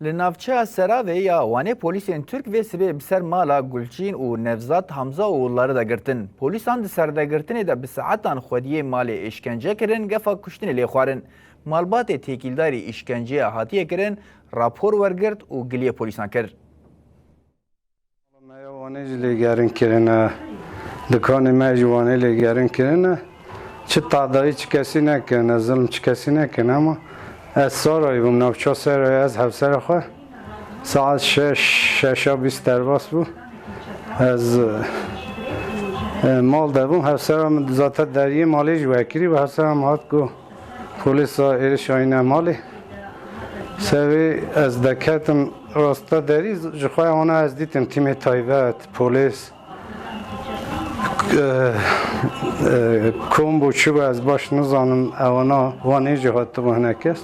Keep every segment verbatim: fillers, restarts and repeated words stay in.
Li navçeya Seravê ya Wanê polîsên Tirk vê sibê bi ser mala Gulçîn û Nevzat Hamza oğulları de girtin. Polîsan di serdegirtinê de bi saetan xwediyê malê îşkence kirin, gefa kuştinê lê xwarin. Malbatê têkîldarî îşkenceya hatiye kirin, rapor wergirt û giliyê polîsan kir. Me ya Wanê jî lêgerin kirine, dikanê me jî Wanê lêgerin kirine. Çi tadayî çi kesî nekirine, zilm çi kesî nekirine, ama ez Sarayî bûm, navça Serayê, ez hevsera xwe saet şeş, şeşa bîst derbas bû. Ez, e, mal de bûm, hevsera min zaten deriyê malê jî wekirî û hevsera min hat ku polîsa êrişa îne malê. Sevê ez deketim rasta derî, ji xwe ya wana ez dîtim tîmê taybet, polîs, e, e, kom bû çi bû ez baş nizanim, ewana Wanê jî hatibû hinek kes.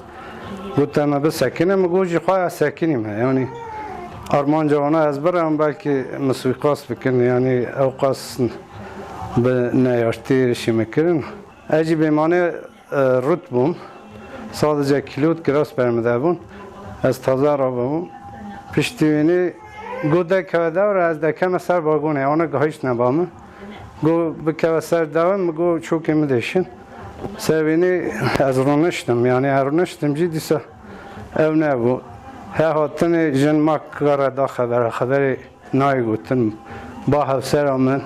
Gote me bisekine, min got ji xwe ya sekinîme. Yanî armanca wana ez birem belkî min suîqast bikin, yanî ew qas bi neyartî êrişî min kirin. Ez jî bêmane e, rût bûm. Sadece kîlot kiras ber min de bûn. Ez taze rabûm. Piştî wînî got derkeve dewre, ez derkeme ser balkonê, wana gihiştine ba min. Got bikeve ser dewre, min got çokê min dêşin. Ser wînî ez rûniştim, yanî ez rûniştim jî dîsa ew nebû. He hatinê jin ma kare da xebera, xeberê nayê gotin, ba hevsera min,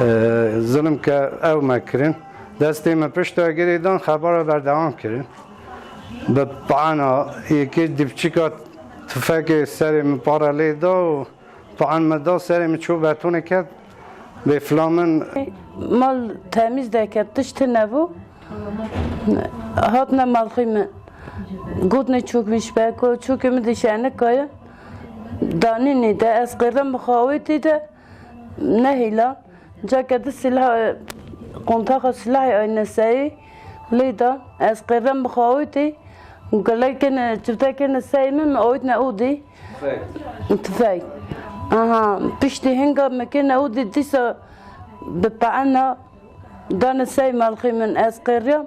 e, zilim ke ew me kirin. Destê min pişta girê dan, xebara berdewam kirin. Bi pana yekê dipçika tufekê serê min para lê da û pan me da, serê min çû betonê ket. Bê fila min. Mal temîz deke, tişt nebû. Hatine malxî min. Gotine çok wî ji be ku çokê min dişe nikaya. Danînê de ez qêrem bi xawêtê de nehêla. Cake di silah, qontaxa silahê ayne seyê lê da. Ez qêrem bi xawêtê. Gelekên çiftekên seyê min, min awêtine odê. Tüfek. Tüfek. Aha, piştî hinga me kêne odê dîsa bi peena dane sey malxî min ez qêriyam.